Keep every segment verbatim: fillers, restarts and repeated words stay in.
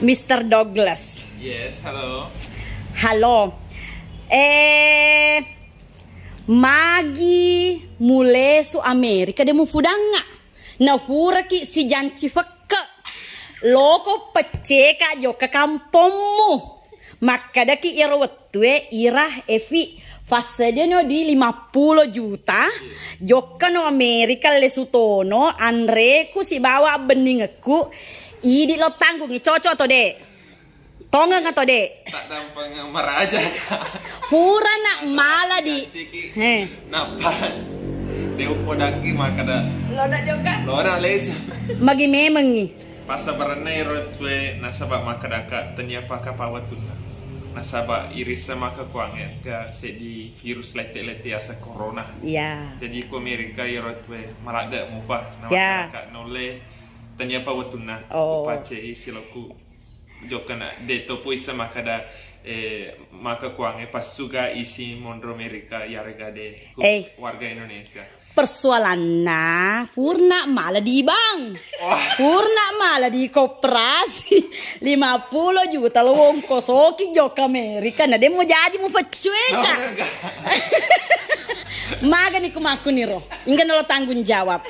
Mister Douglas. Yes, halo. Halo. Eh, magi mulesu Amerika de mufudangnga. Nafuraki sijanci fekke. Loko pecceka jokka kampommu. Makkadaki iyaro wettue, Ira, Evi, fassediano di lima puluh juta, jokkano Amerika lesu tono, anreku sibawa abbenningekku, idi lo tanggungi, cocok to de? Tongeng atau de? Taddampeng maraja, Kak. Pura nak mala di. Ciki. He. Nappa de upodakki makkada. Lona jokka. Lona lesu. Magi memengi. Passabarenna ero tue nasaba makkedaka tennia paka pawetunna. Nasaba irissa maka kuange engka seddi virus lette-lette asa corona. Iya. Jadi ku Amerika ero tue maladde mupa. Iya. Namakkedaka nolle tennia pawetunna. Oh. Upacei siloku. Jokkana de to puissa makkada, eh, maka kuange passuga isi monro Amerika yarega de ku warga Indonesia. Persoalanna purna mala di bank. Wah. Purna mala di koperasi. Lima puluh juta lo wongkosoki jokka Amerika na de mo jaji mu peccueka. Magani ku makkuniro. Inggana lo tanggung jawab.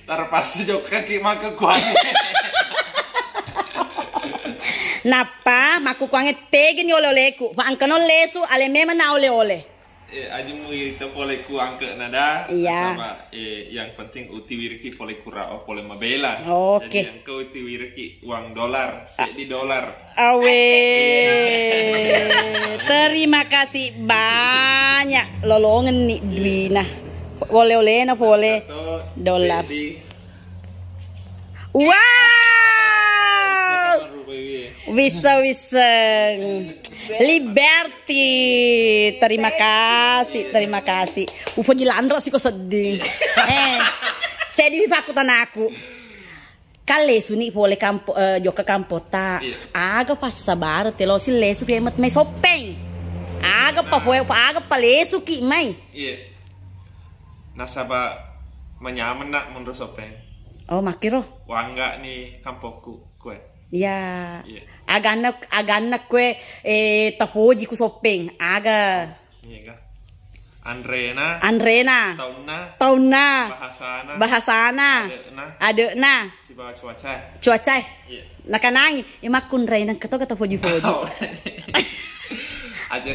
Tarpaksa jokkaki maka kuange. Nappa makkukuange tegeni ole-oleku. Fa engkano lesu ale memang na ole-ole. Eh, aji muita pole ku angke nada. Iya. Nasaba, eh, yang penting utiwiriki pole kura, oh, pole mabela. Oke. Jadi engka utiwiriki uang dolar, seddi dolar. Awe. Terima kasih banyak. Lolongenni duina. Oleh-olehna pole dolar. Wow. Bisa, bisa. Liberty. Terima kasih, terima kasih. Upo jilanro siko sedih. Eh, sedih pakutanaku. Kan lesuni pole kampo, eh, jokka kampota. Iya. Aga passabareng telosi lesu femet mai Soppeng. Aga pa foe, aga pa lesuki mai. Iya. Nasaba manyameng nak monro Soppeng. Oh, makkiro. Wangga ni kampokku kue. Iya. Iya. Aganna, aganna kue, eh, tapoji ku Soppeng. Aga. Iya, ga. Anrena. Anrena. Taunna. Taunna. Bahasana. Bahasana. Ade'na. Ade'na. Sibawa cuaca. Cuaca. Iya. Nakanangi, imakkunrena keto keto poji-poji. Oh. Aja